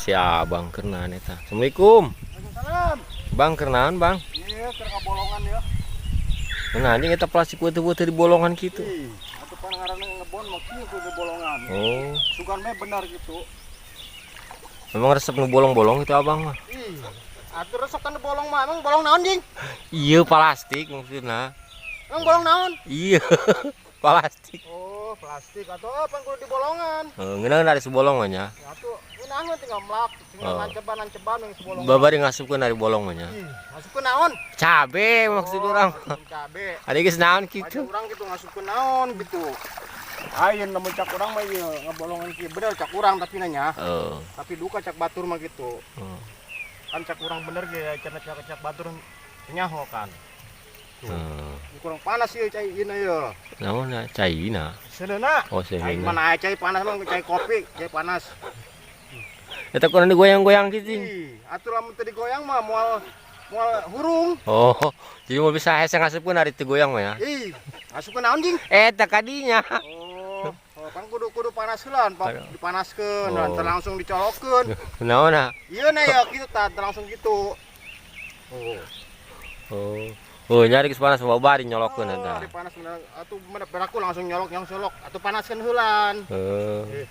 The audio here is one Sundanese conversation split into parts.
Si Abang keur naon eta? Assalamualaikum. Waalaikumsalam. Bang, keur naon, Bang? Iya, keur ngabolongan ya. Nah, anjing eta plastik beuteung-beuteung di bolongan gitu. Ih, atuh pan ngaranna ngebon mah kieu kudu bolongan. Oh, Sugan mah benar gitu. Memang resep nu bolong-bolong itu Abang mah. Ih, atuh resep kan bolong mah, emang bolong naon, jing? Iya, plastik maksudnya. Emang bolong naon? Iya, plastik. Oh, plastik atau apa kudu di bolongan? Eh, ngeunah dari sebolong mah nya. Ya atuh ngeunaheun tinggal melak, tinggal Oh. nanceban-nanceban yang sebolong. Babari ngasupkeun dari bolong mah nya. Ih, ngasupkeun naon? Cabe maksud Oh, urang. ngasupkeun cabe. Ada geus naon Gitu. gitu. Urang gitu ngasupkeun naon gitu. Ayeuna namun cak urang mah ieu ngabolongan kieu bener cak urang tapi nanya. Oh. Tapi duka cak batur mah gitu. Oh. Kan cak urang bener ge cenah cak cak batur nyaho kan. Tuh. Ini kurang panas ieu cai ieu ieu. Naon ya caina? Seuneuhna. Oh, Cai seuneuhna. mana aya cai panas mah, cai kopi, cai panas. Eta kurang digoyang-goyang gitu. Ih, atuh lamun teu digoyang mah moal moal hurung. Oh, jadi mau bisa hese ngasupkeun ari teu goyang mah ya. Ih, ngasupkeun naon, jing? Eta kadinya. Oh, oh kan kudu kudu panas heula, Pak. Aduh. Dipanaskeun, Oh. oh. Langsung dicolokeun. Naon ah? Ieu na ya kitu tah, langsung gitu. Oh. Oh. Oh, nyari geus panas babari nyolokeun Oh, eta. ari panas bener atuh bener beraku langsung nyolok yang solok atuh panaskeun heulan. Heeh.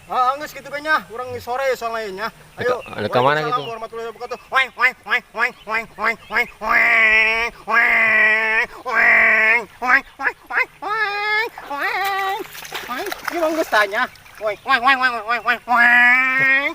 Ah, geus kitu be nya, urang sore soalnya nya. Ayo. Ada ka mana gitu? Waalaikumsalam warahmatullahi wabarakatuh. Weng weng weng weng weng weng weng weng weng weng weng weng weng weng weng weng. Ieu mah geus tanya. Weng weng weng weng weng weng weng.